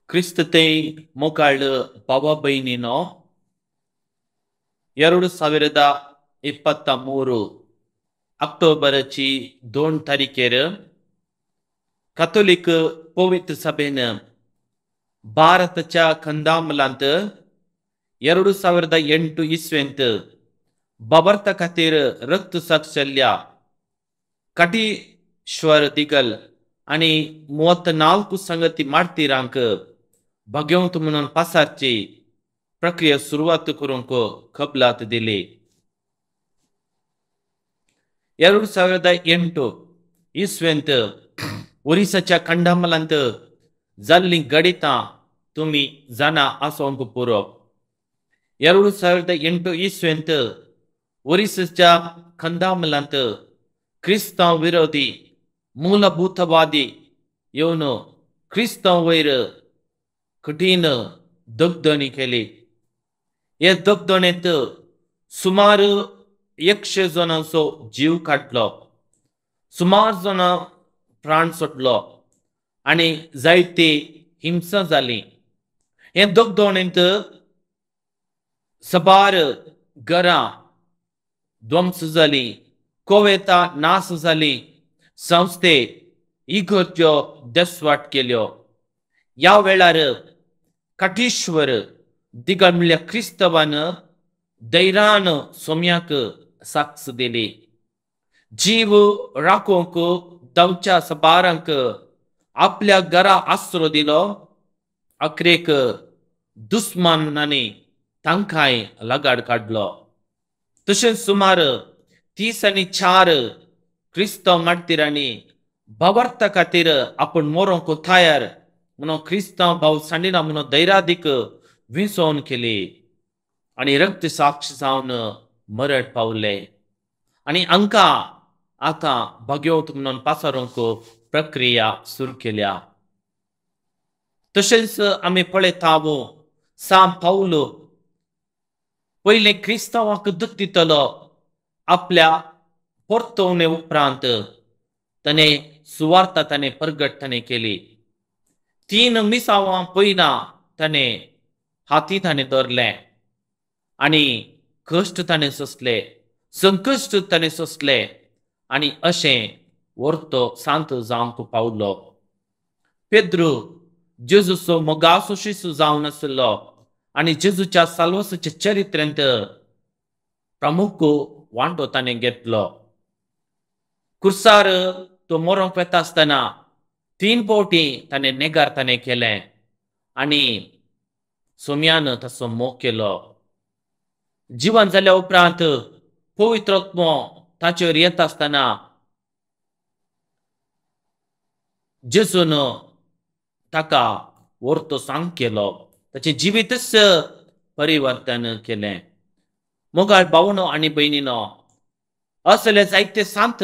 क्रिस्त ते मोगाळ भावा भयणीनो, 2023 ऑक्टोबराची 2 तारखेर कातोलीक पवित्र सभेन भारताच्या कंदामलांत 2008 इस्वेंत बाबर्ता खातीर रक्तसाक चल्ल्या काटीश्वर दिगल आनी 34 संगती मार्तीरांक भाग्यवंत म्हणून पासारची प्रक्रिया सुरवात करूंक कबलात दिली. 2008 इस्वेंत ओरिसाच्या कंडामलांत जाल्लीं गणितां तुमी जाणा आसोंक पुरो. 2008 इस्वेंत ओरिसाच्या कंदामलांत क्रिस्तांव विरोधी मूलभूतवादी येवन क्रिस्तांव वयर कठीण दगदणी केली. हे दगदणेंत सुमार 100 जणांचो जीव काडलो, सुमार जाणां प्राण सोडलो आनी जायती हिंसा जाली. हे दगदणेंत सबार घरां ध्वंस जाली, कोवेता नास जाली, संस्थे इगर्ज्यो देसवाट केल्यो. ह्या वेळार काटीश्वर दिगल म्हणल्यार क्रिस्तवान धैर्यान सोम्याक साक्ष दिली. जीव राखूंक धांवच्या सबारांक आपल्या घरा आसरो दिलो. अखरेक दुस्मानांनी तांकांय लगाड काडलो. तशेंच सुमार 34 क्रिस्तांव मार्तीरांनी भावार्था खातीर आपूण मरोंक तयार म्हणून क्रिस्तांव भाव सांडिना म्हणून धैर्यादीक विंचोवन केली आनी रक्त साक्ष जावन मरण पावले. आनी हांकां आतां भाग्यवंत म्हणून पासारूंक प्रक्रिया सुरू केल्या. तशेंच आमी पळयता सांत पावल पयलें क्रिस्तांवाक दुख दितलो आपल्या परतवणे उपरांत ताणें सुवार्ता ताणें परगट ताणें केली. 3 मिसावां पयना ताणें हाती ताणें धरलें आनी कश्ट ताणें सोंसले, संकश्ट ताणें सोंसले आनी अशें वर्तो सांत जावंक पावलो. पेद्रू जेजूचो मोगाचो शिशू जावन आसलो आनी जेजूच्या साल्वासाच्या चरित्रेंत प्रमुख वांटो ताणें घेतलो. कुर्सार तो मरोंक वता आसतना 3 फावटी ताणें नेगार ताणें केलें आनी सोम्यान ताचो मोग केलो. जिवन जाल्या उपरांत पवित्र आत्मो ताचेर येता आसतना जेजून ताका वर्तो सांग केलो, ताचें जिवीतच परिवर्तन केलें. मोगाळ भावनो आनी भयणीनो, असले जायते सांत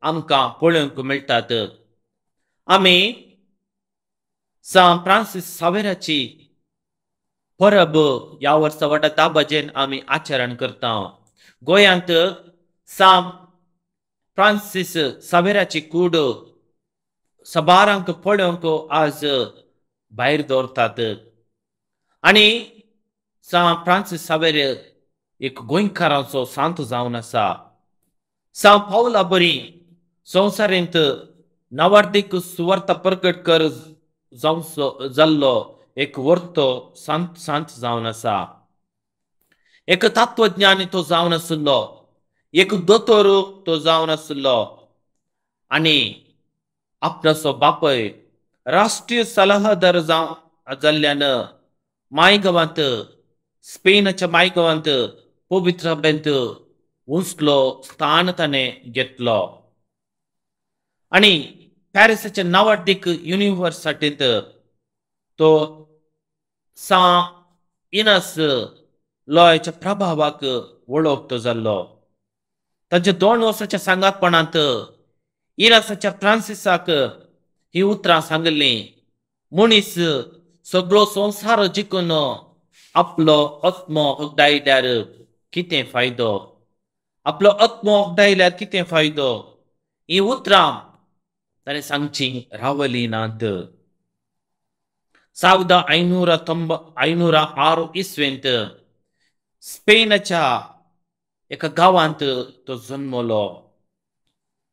आमकां पळोवंक मेळटात. आमी सांत फ्रांसीस सावेराची परब ह्या वर्सा वाटा दाबाजेन आमी आचरण करता. गोंयांत सांत फ्रांसीस सावेराची कूड सबारांक पळोवंक आज भायर दवरतात. आनी सांत फ्रांसीस सावेर एक गोंयकारांचो सांत जावन आसा. सांत पावला बरी संवसारांत नावार्दीक सुवार्ता प्रगट कर जावचो जाल्लो एक वर्तो सांत सांत जावन आसा. एक तत्वज्ञानी तो जावन आशिल्लो, एक दोतोर तो जावन आशिल्लो आनी आपणाचो बापय राष्ट्रीय सलाहदार जाल्ल्यान मायगांवांत स्पेनाच्या मायगांवांत पवित्र सभेंत उंचलो स्थान ताणें घेतलो. आनी पॅरिसाच्या नावार्दीक युनिव्हर्सिटींत तो सांत इनस लॉयाच्या प्रभावाक वळखतो जाल्लो. ताच्या 2 वर्साच्या सांगातपणांत इनासाच्या फ्रांसिसाक ही उतरां सांगली, मनीस सगळो संवसार जिखून आपलो आत्मो ओगडायल्यार कितें फायदो, आपलो आत्मो ओगडायल्यार कितें फायदो. ही उतरां ताणें सांगची रावली नात. 1506 इस्वेंत स्पेनाच्या एका गांवांत तो जन्मलो.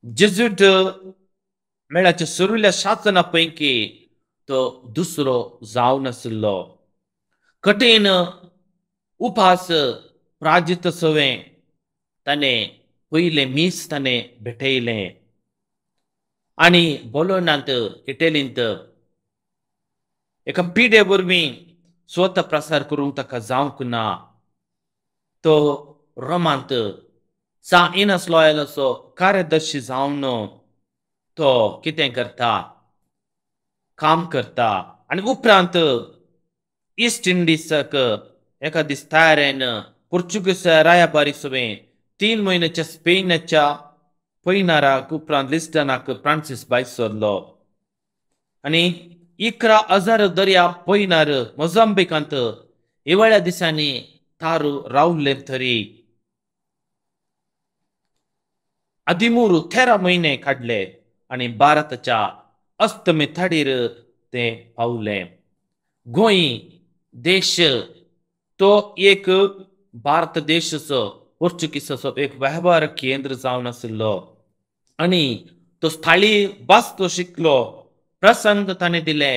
जेजुट मेळाच्या सुरुल्या शासना पैकी तो दुसरो जावन आशिल्लो. कठीण उपास प्राजित सवें ताणें पयलें मीस ताणें भेटयलें आनी बोलोनांत इटलींत एका पिडे वरवीं स्वता प्रसार करूंक ताका जावंक ना. तो रोमांत सा इनस लॉयलाचो कार्यदर्शी जावन तो कितें करता, काम करता आनी उपरांत ईस्ट इंडिजाक एका दीस तयारेन पोर्चुगीज रायाबारी सवें 3 म्हयन्याच्या स्पेनाच्या पयनाराक उपरांत लिस्टनाक फ्रांसीस भायर सरलो आनी 11,000 दर्या पयनार मोजांबिकांत हिवाळ्या दिसांनी तारू रावले तरी आदिमूर 13 म्हयने काडले आनी भारताच्या अस्तमे थाडीर ते पावले. गोंय देश तो एक भारत देशाचो पोर्चुगीसाचो एक वेव्हार केंद्र जावन आशिल्लो आनी तो स्थळी भास तो शिकलो. प्रसंग ताणें दिले,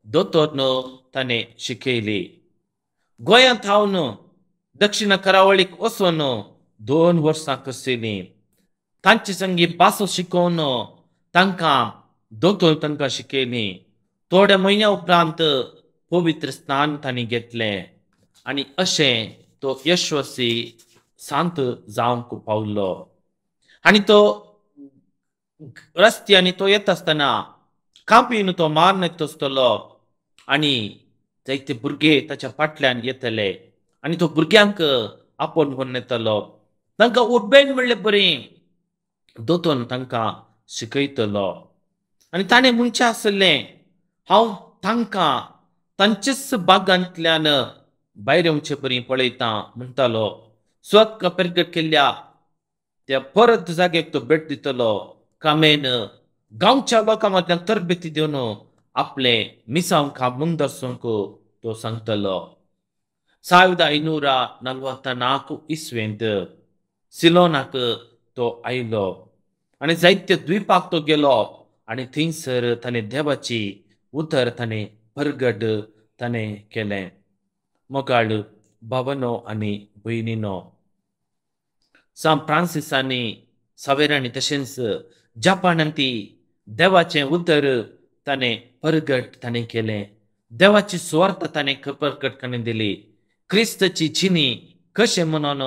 दोतोरन ताणें शिकयली. गोंयांत थावन दक्षिण करावळीक वचून 2 वर्सां कसली तांचे संगी भासो शिकोवन तांकां दोतोर तांकां शिकयली. थोड्या म्हयन्या उपरांत पवित्र स्नान तांणी घेतलें आनी अशें तो यशस्वी सांत जावंक पावलो. आनी तो रस्त्यांनी तो येता आसतना कांपीन तो मारून येता आसतलो आनी जायते भुरगे ताच्या फाटल्यान येतले आनी तो भुरग्यांक आपोवन व्हरून येतलो. तांकां उर्बेन म्हणले बरी दोतोन तांकां शिकयतलो. आनी ताणें म्हणचें आसलें, हांव तांकां तांचेच बागांतल्यान भायर येवचे परी पळयता म्हणटालो. स्वता प्रगट केल्ल्या त्या परत जाग्याक तो भेट दितलो. कामेन गांवच्या लोकां मदल्यान तरबेती दिवन आपलें मिसांव काम मुंदरसूंक तो सांगतलो. 1544 इस्वेंत सिलोनाक तो आयलो आनी जायते द्वीपाक तो गेलो आनी थंयसर ताणें देवाची उतर ताणें परगट ताणें केलें. मोगाळ भावनो आनी भयणीनो, सांत फ्रांसिसांनी सावेरांनी तशेंच जपानांत ती देवाचें उतर ताणें परगट ताणें केलें. देवाची सुवार्थ ताणें परगट ताणें दिली. क्रिस्ताची जिणी कशें म्हणून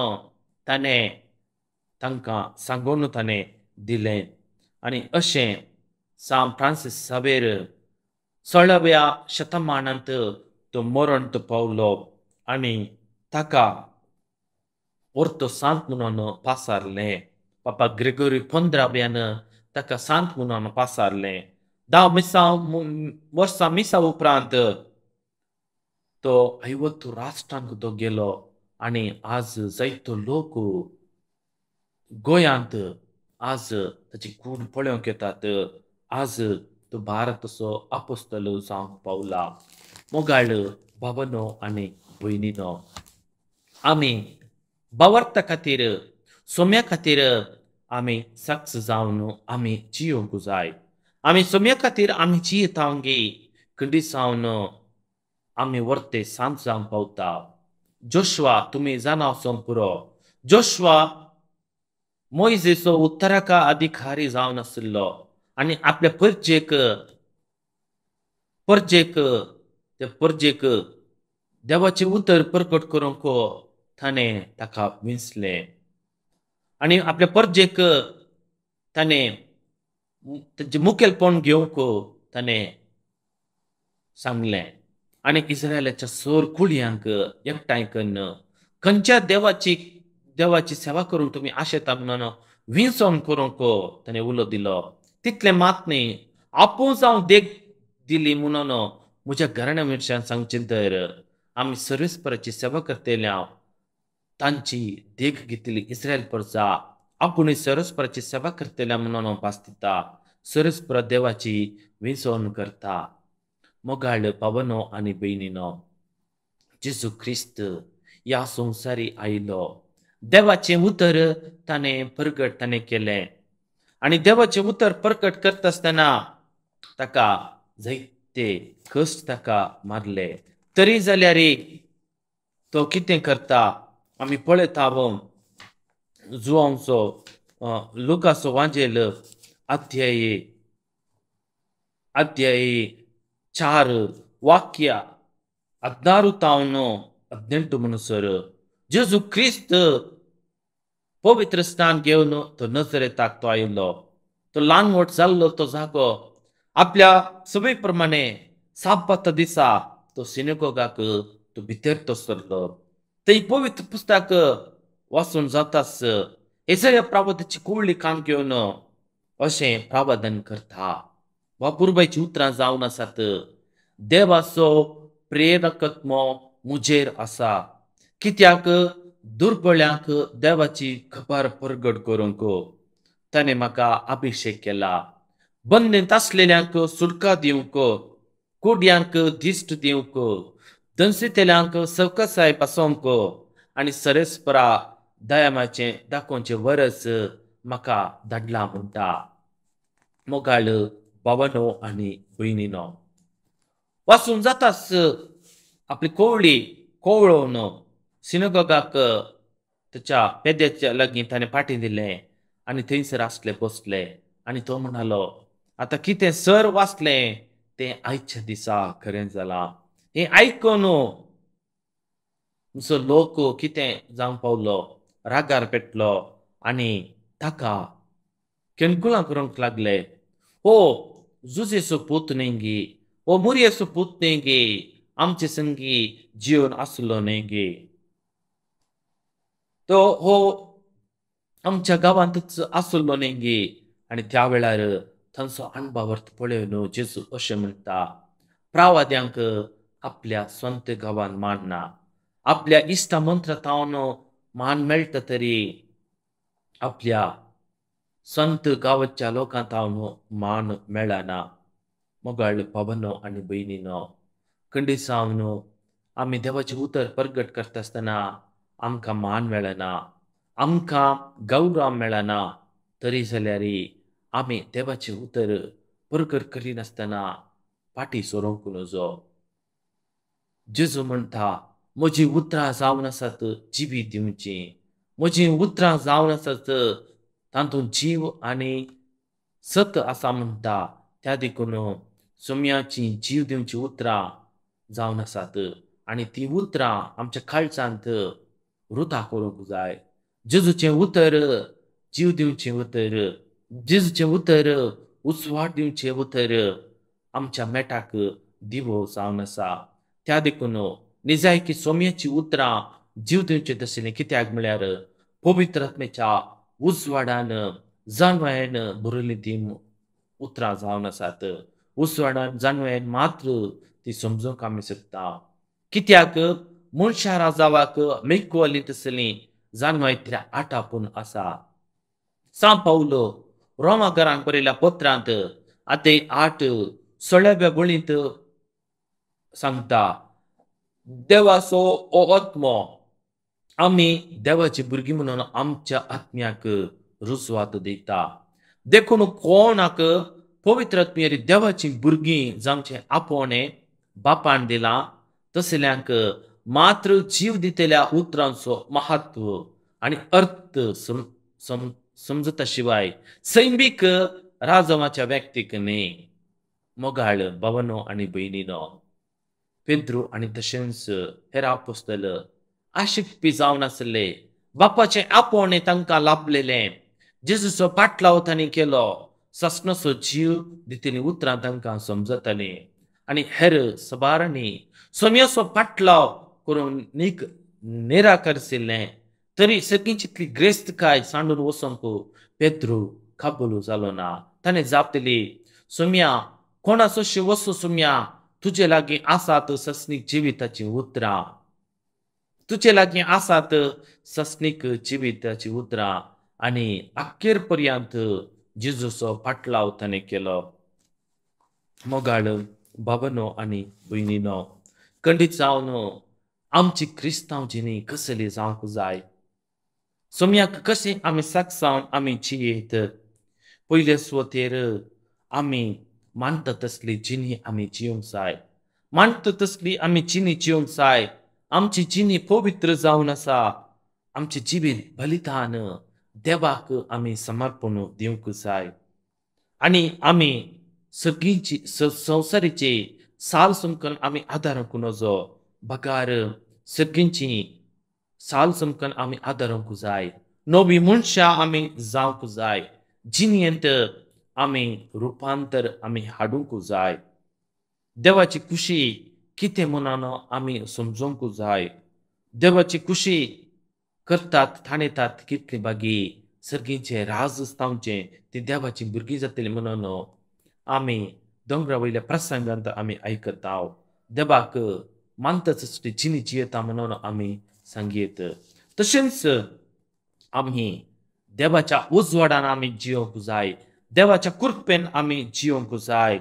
ताणें तांकां सांगून ताणें दिलें. आनी अशें सांत फ्रांसीस सावेर 16व्या शतमानांत तो मरण तो पावलो आनी ताका orto सांत म्हणून पासारलें. पापा ग्रेगोरी 15व्यान ताका सांत म्हणून पासारलें. 10 वर्सां मिसा उपरांत तो ऐवत राष्ट्रांक तो गेलो आनी आज जायतो लोक गोंयांत आज ताची कूड पळोवंक येतात. आज तो भारताचो आपोस्तल जावंक पावला. मोगाळ भावनो आनी भयणीनो, आमी भावार्था खातीर सोम्या खातीर आमी साक्ष जावन आमी जियोंक जाय. आमी सोम्या खातीर आमी जियेता गी खंडीत जावन आमी वर्ते सांत जावंक पावता. जोशवा तुमी जाणा वचोंक पुरो, जोशवा मोयजेचो उत्तराका अधिकारी जावन आशिल्लो आनी आपल्या परजेक परजेक त्या परजेक देवाचें उतर प्रकट करूंक ताणें ताका विंचलें आनी आपल्या परजेक ताणें तांचें मुखेलपण घेवंक ताणें सांगलें आनी इस्रायलाच्या सोर कुळयांक एकठांय कन्न खंयच्या देवाची देवाची सेवा करूंक तुमी आशेता म्हणून विंचोवन करूंक ताणें उलो दिलो. तितलें मात न्ही, आपूण जावं देख दिली म्हणून म्हज्या घराण्या मनशान सांगचें तर आमी सर्वेस्पराची सेवा करतल्या तांची देख घेतली इस्रायल परसा आपूण सर्वेस्पराची सेवा करतल्या म्हणून पास दिता, सर्वेस्परा देवाची विंचवण करता. मोगाळ पावनो आनी भयणीनो, जेजू क्रिस्त ह्या संवसारी आयलो. देवाचें उतर ताणें परगट ताणें केलें आनी देवाचें उतर परगट करता आसतना ताका जायते कश्ट ताका मारले. तरी जाल्यार तो कितें करता आमी पळयता. जुवांचो लुकाचो वांजेल अध्याय अध्याय 4 वाक्य 16 तावन 18 म्हणसर जेजू क्रिस्त पवित्र स्थान घेवन तो नजरेताक तो आयिल्लो. तो ल्हान व्हड जाल्लो तो जागो आपल्या सवय प्रमाणे साबाता दिसा तो सिनेगोगाक तो भितर तो सरलो. थंय पवित्र पुस्तक वाचून जाताच एजया प्रावदाची कुवळी कान घेवन अशें प्रावधान करता. वा पुर्बायचीं उतरां जावन आसात, देवाचो प्रेरकत्मो म्हजेर आसा, कित्याक दुर्बळ्यांक देवाची खबर परगट करूंक ताणें म्हाका अभिशेक केला, बंदेंत आसलेल्यांक सुटका दिवंक, कुड्यांक दिश्ट दिवंक, दंसितेल्यांक सवकसाय पासोवंक आनी सरेस्परा दयामाचें दाखोवचें वरस म्हाका धाडला म्हणटा. मोगाळ भावानो आनी भयणीनो, वाचून जाताच आपली कोवळी कोवळोवन सिनेगोगाक ताच्या पेद्याच्या लागीं ताणें फाटीं दिलें आनी थंयसर आसले बसले. आनी तो म्हणालो, आतां कितें सर वाचलें तें आयच्या दिसा खरें जालां. हें आयकून सो लोक कितें जावंक पावलो, रागार पेटलो आनी ताका केणकुलां करूंक लागले. हो जुजेचो पूत न्हय गे, हो मुरयेचो पूत न्हय गे, आमचे संगी जिवन आसलो न्हय गे, तो हो आमच्या गांवांतच आसलो न्हय गे. आनी त्या वेळार तांचो अणभव पळोवन जेजू अशें म्हणटा, प्रावाद्यांक आपल्या स्वंत गांवांत मानना, आपल्या इश्टा मंत्रा तावन मान मेळटा तरी आपल्या संत गांवाच्या लोकां तावन मान मेळना. मोगाळ पावनो आनी भयणीनो, खंडीसावन आमी देवाचें उतर परगट करता आसतना आमकां मान मेळना, आमकां गौरव मेळना, तरी जाल्यार आमी देवाचें उतर परगट करिनासतना फाटीं सरूंक नजो. जेजू म्हणटा, म्हजीं उतरां जावन आसात जिवी दिवचीं, म्हजीं उतरां जावन आसात तातूंत जीव आनी सत आसा म्हणटा. त्या देखून सोम्याचीं जीव दिवचीं उतरां जावन आसात आनी तीं उतरां आमच्या काळजांत रुता करूंक जाय. जेजूचें उतर जीव दिवचें उतर, जेजूचें उतर उजवाड दिवचें उतर आमच्या मेटाक दिवो जावन आसा. त्या देखून निजायकी सोम्याचीं उतरां जीव दिवचें तशें कित्याक म्हळ्यार पवित्र आत्म्याच्या उजवाडान जाणवायेन बरयल्लीं तीं उतरां जावन आसात. उजवाडान जाणवायेन मात्र ती समजूंक आमी शकता. कित्याक मनशा राजावाक मेकवाली तसली जाणवाय त्या आटापून आसा. सां पावलो रोमाकारांक बरयल्या पत्रांत आतां 8 16व्या वळींत सांगता, देवाचो हो आत्मो आमी देवाची भुरगीं म्हणून आमच्या आत्म्याक रुजवात दिता. देखून कोणाक पवित्र आत्म्यारी देवाची भुरगीं जावचें आपोवणें बापान दिलां तसल्यांक मात्र जीव दितल्या उतरांचो महत्व आनी अर्थ समजता शिवाय सैमीक राजवाच्या व्यक्तीक न्हय. मोगाळ भावनो आनी भयणीनो, पेद्रू आनी तशेंच हेर आपोस्तल आशिकपी जावन आसले. बापाचें आपोवणें तांकां लाभलेलें. जेजूचो पाटलाव तांणी केलो. सासणाचो जीव दितलीं उतरां तांकां समजतालीं आनी हेर सबारांनी सोम्याचो पाटलाव करून निराकरशिल्लें. तरी सगळींची ग्रेस्तकाय सांडून वचोंक पेद्रू काबूल जालो ना. ताणें जाप दिली, सोम्या कोणाचो वचो सोम्या, तुजे लागीं आसात सस्नीक जिविताचीं उतरां, तुजे लागीं आसात सस्नीक जिविताचीं उतरां. आनी अखेर पर्यंत जेजूचो पाटलाव ताणें केलो. मोगाळ बाबानो आनी भयणीनो, खंडीत जावन आमची क्रिस्तांव जिणी कसली जावंक जाय, सोम्याक कशें आमी साकसावन आमी जियेत। पयले सुवातेर आमी मानता तसली जिणी आमी जिवंक जाय, मानता तसली आमी जिणी जिवंक जाय। आमची जिणी पवित्र जावन आसा, आमचें जिवीत बलिदान देवाक आमी समर्पण दिवंक जाय आनी आमी सगळींची संवसारीची साल समकन आमी आदारूंक नजो, बगार सगळींची साल समकन आमी आदारूंक जाय। नवी मनशां आमी जावंक जाय, जिणेंत आमी रुपांतर आमी हाडूंक जाय। देवाची खुशी कितें म्हणून आमी समजूंक जाय। देवाची खुशी करतात थाणेतात कितली बागी सर्गींचें राज जावचें ती देवाची भुरगीं जातली म्हणून आमी दोंगरा वयल्या प्रसंगांत आमी आयकता। देवाक मानता तसली जिणी जियेता म्हणून आमी सांगयत। तशेंच आमी देवाच्या उजवाडान आमी जियोंक जाय, देवाच्या कृपेन आमी जियोंक जाय,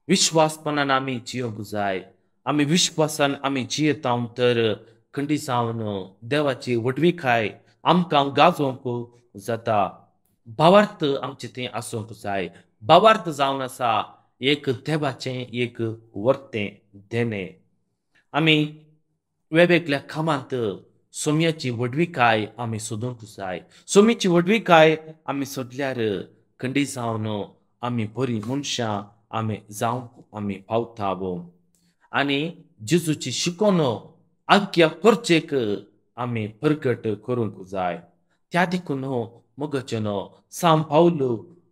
विश्वासपणान आमी जियोंक जाय। आमी विश्वासान आमी जियेता तर खंडी जावन देवाची व्हडविकाय आमकां गाजोवंक जाता। भावार्थ आमचें थंय आसूंक जाय। भावार्थ जावन आसा एक देवाचें एक वर्तें देणें। आमी वेगवेगळ्या कामांत सोम्याची व्हडविकाय आमी सोदूंक जाय। सोम्याची व्हडविकाय आमी सोदल्यार खंडी जावन आमी बरीं मनशां आमी जावंक आमी पावता। आनी जेजूची शिकोवण आख्या परचेक आमी प्रगट करूंक जाय। त्या देखून मोगाचें सांव पावल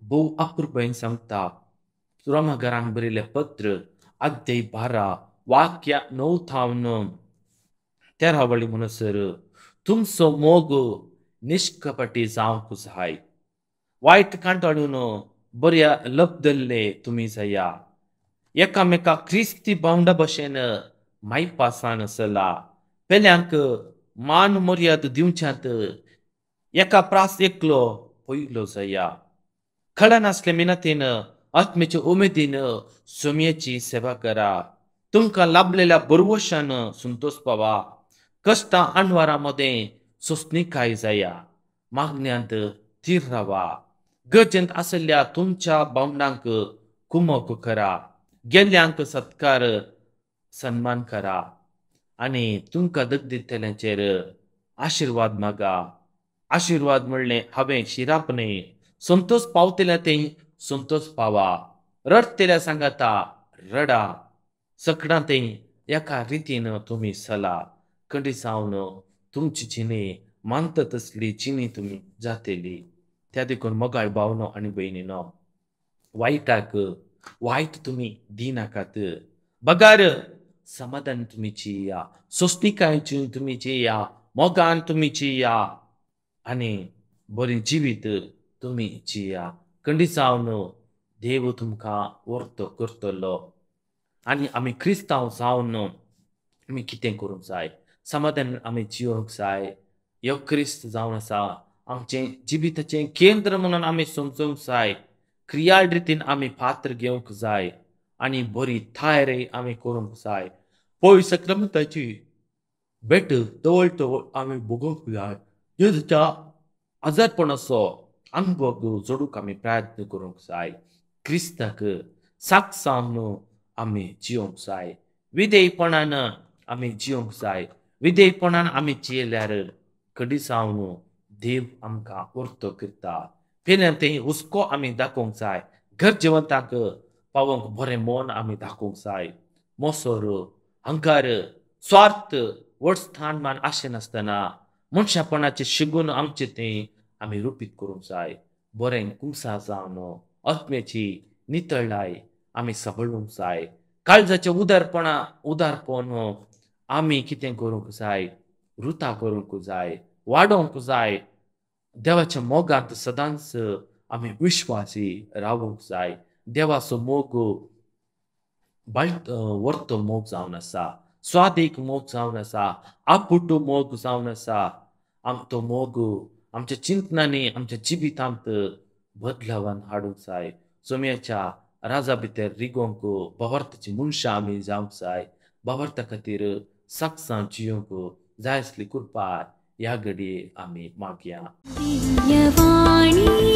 भोव अपुरबायेन सांगता। रोमा घरांक बरयलें पत्र अध्याय 12 वाक्य 9 थावन 13 वळी म्हणसर, तुमचो मोग निष्कपटी जावंक जाय, वायट कांटाळून बऱ्या लब्दल्ले तुमी जाया, एकामेका क्रिस्ती भावंडा भशेन मायपासान चला, पेल्यांक मान मर्याद दिवच्यांत एका प्रास एकलो पयलो जाया, खळनासले मिनतीन आत्मेचे उमेदीन सोम्याची सेवा करा, तुमकां लाभलेल्या बरवशान संतोष पावा, कश्टां अणवारां मदें सोंसणीकाय जाया, मागण्यांत थीर रावा, गरजेंत आशिल्ल्या तुमच्या भावंडांक कुमक करा, गेल्ल्यांक सत्कार सन्मान करा आनी तुमकां दगदितल्यांचेर आशिर्वाद मागा। आशिर्वाद म्हणलें हांवें शिराप न्हय, संतोष पावतल्या तें संतोष पावा, रडटल्या सांगाता रडा, सकडां तें एका रितीन तुमी चला। खंडी जावन तुमची जिणी मानता तसली जिणी तुमी जातली। त्या देखून मोगाळ भावनो आनी भयणीनो, वायटाक वायट तुमी दिनाकात, बगार समाधान तुमी जिया, सोंसणीकायेन तुमी जिया, मोगान तुमी जिया आनी बरें जिवीत तुमी जिया। खंडी जावन देव तुमकां वर्तो करतलो। आनी आमी क्रिस्तांव जावन आमी कितें करूंक जाय, समाधान आमी जियोंक जाय। ह्यो क्रिस्त जावन आसा आमचें जिविताचें केंद्र म्हणून आमी समजूंक जाय। क्रियाळ रितीन आमी पात्र घेवंक जाय आनी बरी तयारी आमी करूंक जाय। पयस सक्रमताची भेट तवळ तवळ आमी भोगूंक जाय। जेजूच्या आजारपणाचो अनुभव जोडूंक आमी प्रयत्न करूंक जाय। क्रिस्ताक साकसावन आमी जियोंक जाय, विधेयपणान आमी जियोंक जाय। विधेयपणान आमी जियेल्यार खंडी जावन देव आमकां वर्तो करता। पेल्यान तें हुस्को आमी दाखोवंक जाय, गरजेवंतांक पावोवंक बरें मन आमी दाखोवंक जाय। मोसोर, अहंकार, स्वार्थ, व्हड स्थान मान आशें नासतना मनशापणाचें शिगून आमचें तें आमी रुपीत करूंक जाय। बरें कुमसार जावन आत्म्याची नितळाय आमी सांबाळूंक जाय। काळजाचें उदारपण आमी कितें करूंक जाय, रुता करूंक जाय, वाडोवंक जाय। देवाच्या मोगांत सदांच आमी विश्वासी रावूंक जाय। देवाचो मोग वर्तो मोग जावन आसा, स्वादीक मोग जावन आसा, आपुटो मोग जावन आसा। आमचो मोग आमच्या चिंतनांनी आमच्या जिवितांत बदलावान हाडूंक जाय। सोम्याच्या राजा भितर रिगोवंक भावार्थाची मनशां आमी जावंक जाय. भावार्था खातीर साक्षां जियोंक जाय आसली कृपा ह्या घडये आमी मागया. दिव्यवाणी.